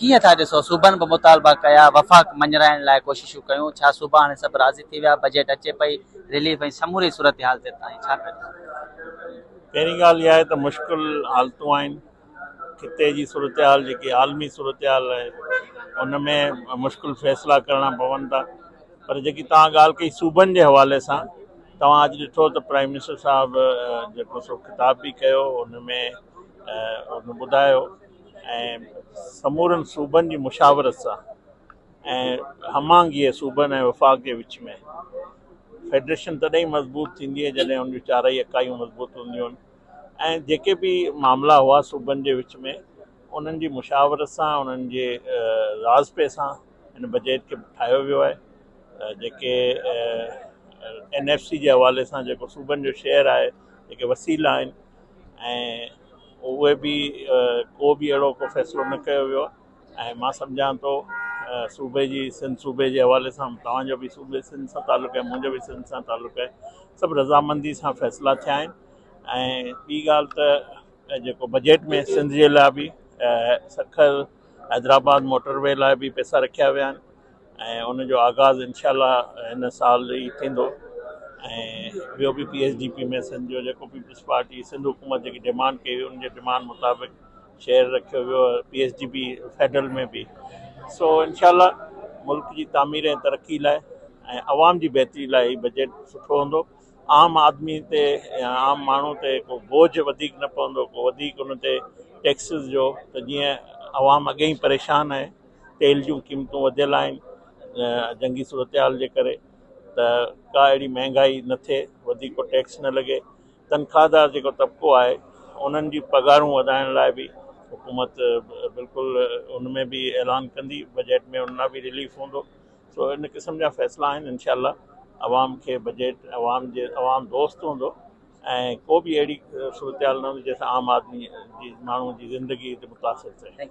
ڪيئن ٿا ڏسو صوبن به مطالبا ڪيا وفاق مڃرائڻ لاء ڪوششون ڪيون ڇا صوبا هاڻي سڀ راضي ٿي ويا بجيٽ اچي پئي رليف ۽ سموري صورتحال تي تائين ڇا پيا ڏسو؟ پهرين ڳالهه اها آهي ته مشڪل حالتون آهن خطي جي صورتحال جيڪي عالمي صورتحال آهي ان ۾ مشڪل فيصلا ڪرڻا پون ٿا پر جيڪي توهان ڳالهه ڪئي صوبن جي حوالي سان توهان اڄ ڏٺو ته پرائم منسٽر صاحب جيڪو سو خطاب به ڪيو ان ۾ ان ٻڌايو ۽ سمورن صوبن جي مشاورت سان ۽ هم آهنگي صوبن ۽ وفاق جي وچ ۾ فيڊريشن تڏهن ئي مضبوط ٿيندي آهي جڏهن ان جون چارئي اڪائيون مضبوط هونديون آهن ۽ جيڪي به معاملا هئا صوبن جي وچ ۾ انهن جي مشاورت سان انهن جي راضپي سان هن بجيٽ کي ٺاهيو ويو آهي جيڪي اين ايف سي جي حوالي سان جيڪو صوبن جو شيئر آهي جيڪي وسيلا آهن ۽ اهي به ڪو به اهڙو ڪو فيصلو نه ڪيو ويو آهي ۽ مان سمجهان ٿو صوبي جي سنڌ صوبي جي حوالي سان توهان جو به صوبي سنڌ سان تعلق آهي منهنجو به سنڌ سان تعلق آهي سڀ رضامندي سان فيصلا ٿيا آهن ۽ ٻي ڳالهه ته جيڪو بجيٽ ۾ سنڌ جي لاء به سکر حيدرآباد موٽر وي لاء به پئسا رکيا ويا آهن ۽ ان جو آغاز انشاء الله هن سال ئي ٿيندو ۽ ٻيو به P S D P ۾ Sindh جو جيڪو پيپلز پارٽي سنڌ حڪومت جيڪي ڊمانڊ ڪئي هئي ان جي ڊمانڊ مطابق شيئر رکيو ويو P S D P federal ۾ به سو انشاء الله ملڪ جي تعمير ۽ ترقي لاء ۽ عوام جي بهتري لاء هي بجيٽ سٺو هوندو عام آدمي تي يا عام ماڻهو تي ڪو بوجهه وڌيڪ نه پوندو ڪو وڌيڪ ان تي ٽيڪسز جو ته جيئن عوام اڳي ئي پريشان آهي تيل جون قيمتون وڌيل آهن جنگي صورتحال جي ڪري ته ڪا اهڙي مهنگائي نه ٿئي وڌيڪ ڪو ٽيڪس نه لڳي تنخواهدار جيڪو طبقو آهي انهن جي پگهارون وڌائڻ لاء به حڪومت بلڪل ان ۾ به اعلان ڪندي بجيٽ ۾ ان لاء به رليف هوندو سو ان قسم جا فيصلا آهن انشاء الله عوام کي بجيٽ عوام جي عوام دوست هوندو ۽ ڪو به اهڙي صورتحال نه هوندي جنهن سان عام آدمي جي ماڻهو جي زندگي متاثر ٿئي.